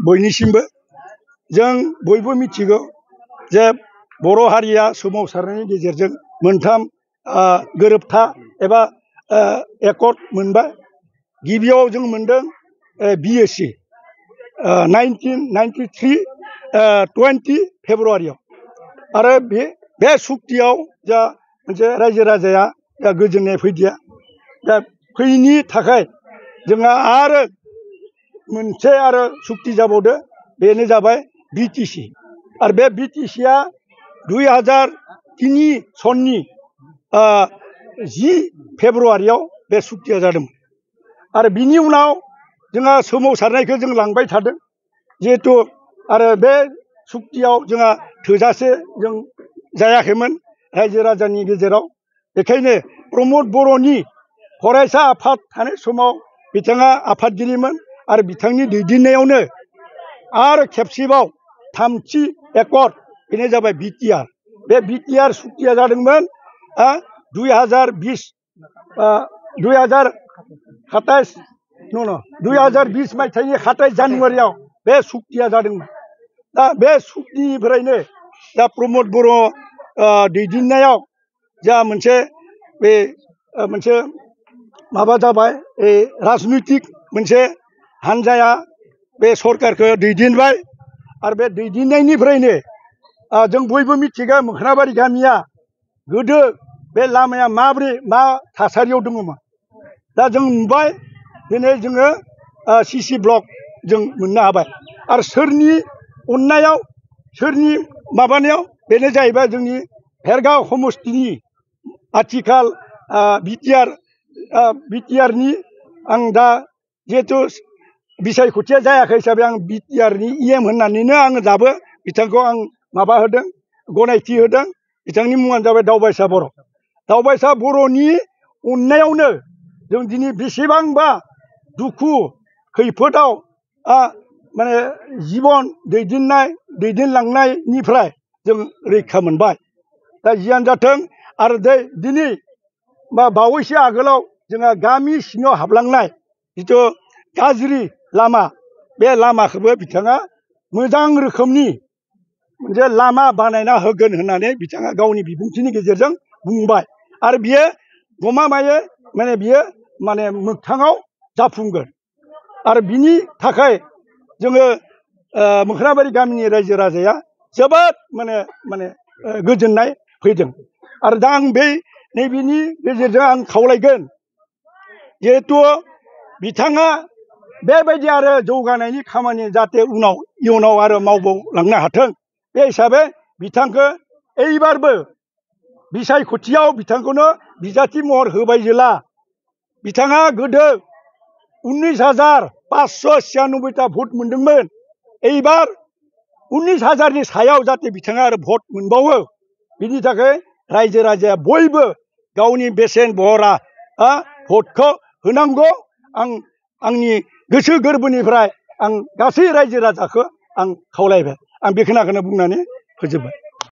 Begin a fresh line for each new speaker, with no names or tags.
बयनिसिमबो जों बयबो मिथिगौ जे बर' हारिया सोमावसारनायनि गेजेरजों मोनथाम गोरोबथा एबा एकर्ड मोनबाय। गिबियाव जों मोनदों BSc 1993 20 फेब्रुवारियाव आरो बे सुक्तियाव जा मोनसे रायजो राजाया गोजोननाय फैदिया दा फैयिनि थाखाय जोंहा आरो मोनसे आरो सुक्ति जाबावदो बेनो जाबाय BTC आरो बे BTCआ 2003 सननि 10 फेब्रुवारियाव बे सुक्तिया जादोंमोन आरो बिनि उनाव जोंहा सोमावसारनायखौ जों लांबाय थादों जिहेतु आरो बे सुक्तियाव जोंहा थोजासे जों जायाखैमोन रायजो राजानि गेजेराव बेखायनो प्रमद बर'नि फरायसा आफाद थानाय समाव बिथाङा आफादगिरिमोन आरो बिथांनि दैदेननायावनो आरो खेबसेबाव थामथि एकर्ड बेनो जाबाय BTR बे BTR सुक्तिया जादोंमोन 2020 मायथाइनि 27 जानुवारियाव बे सुक्तिया जादोंमोन। दा बे सुक्तिनिफ्रायनो दा प्रमद बर' दैदेननायाव जा मोनसे बे मोनसे माबा जाबाय राजनैतिक मोनसे हान्जाया बे सरकारखौ दैदेनबाय आरो बे दैदेननायनिफ्रायनो जों बयबो मिथिगौ मोखनाबारि गामिया गोदो बे लामाया माब्रै मा थासारियाव दङमोन दा जों नुबाय दिनै जोङो CC ब्लक जों मोननो हाबाय आरो सोरनि अननायाव सोरनि माबानायाव बेनो जाहैबाय जोंनि भेरगाव समस्तिनि आथिखाल BTRनि आं दा जिहेतु बिसायख'थिया जायाखै हिसाबै आं BTRनि EM होननानैनो आङो दाबो बिथांखौ आं माबा होदों गनायथि होदों बिथांनि मुङानो जाबाय दावबायसा बर'। दावबायसा बर'नि अननायावनो जों दिनै बेसेबांबा दुखु खैफोदाव माने जिबन दैदेनलांनायनिफ्राय जों रैखा मोनबाय। दा जियानो जाथों आरो दिनै बावैसो आगोलाव जोंहा गामि सिङाव हाबलांनाय जिथु गाज्रि लामा बे लामाखौबो बिथाङा मोजां रोखोमनि मोनसे लामा बानायना होगोन होननानै बिथाङा गावनि बिबुंथिनि गेजेरजों बुंबाय आरो बियो गमामायै माने बियो माने मोगथाङाव जाफुंगोन आरो बिनि थाखाय जोङो मोखनाबारि गामिनि रायजो राजाया जोबोद माने गोजोननाय फैदों आरो दा आं नैबेनि गेजेरजों आं खावलायगोन जिहेथु बिथाङा बेबायदि आरो जौगानायनि खामानि जाहाथे इयुनाव आरो मावबावलांनो हाथों बे हिसाबै बिथांखौ एइबारबो बिसायख'थियाव बिथांखौनो बिजाथि महर होबाय जेला बिथाङा गोदो 19,596ता भट मोनदोंमोन एइबार 19,000नि सायाव जाहाथे बिथाङा आरो भट मोनबावो बिनि थाखाय रायजो राजाया बयबो गावनि बेसेन बहरा भटखौ होनांगौ। आंनि गोसो गोरबोनिफ्राय आं गासै रायजो राजाखौ आं खावलायबाय। आं बेखिनिखौनो बुंनानै फोजोबबाय।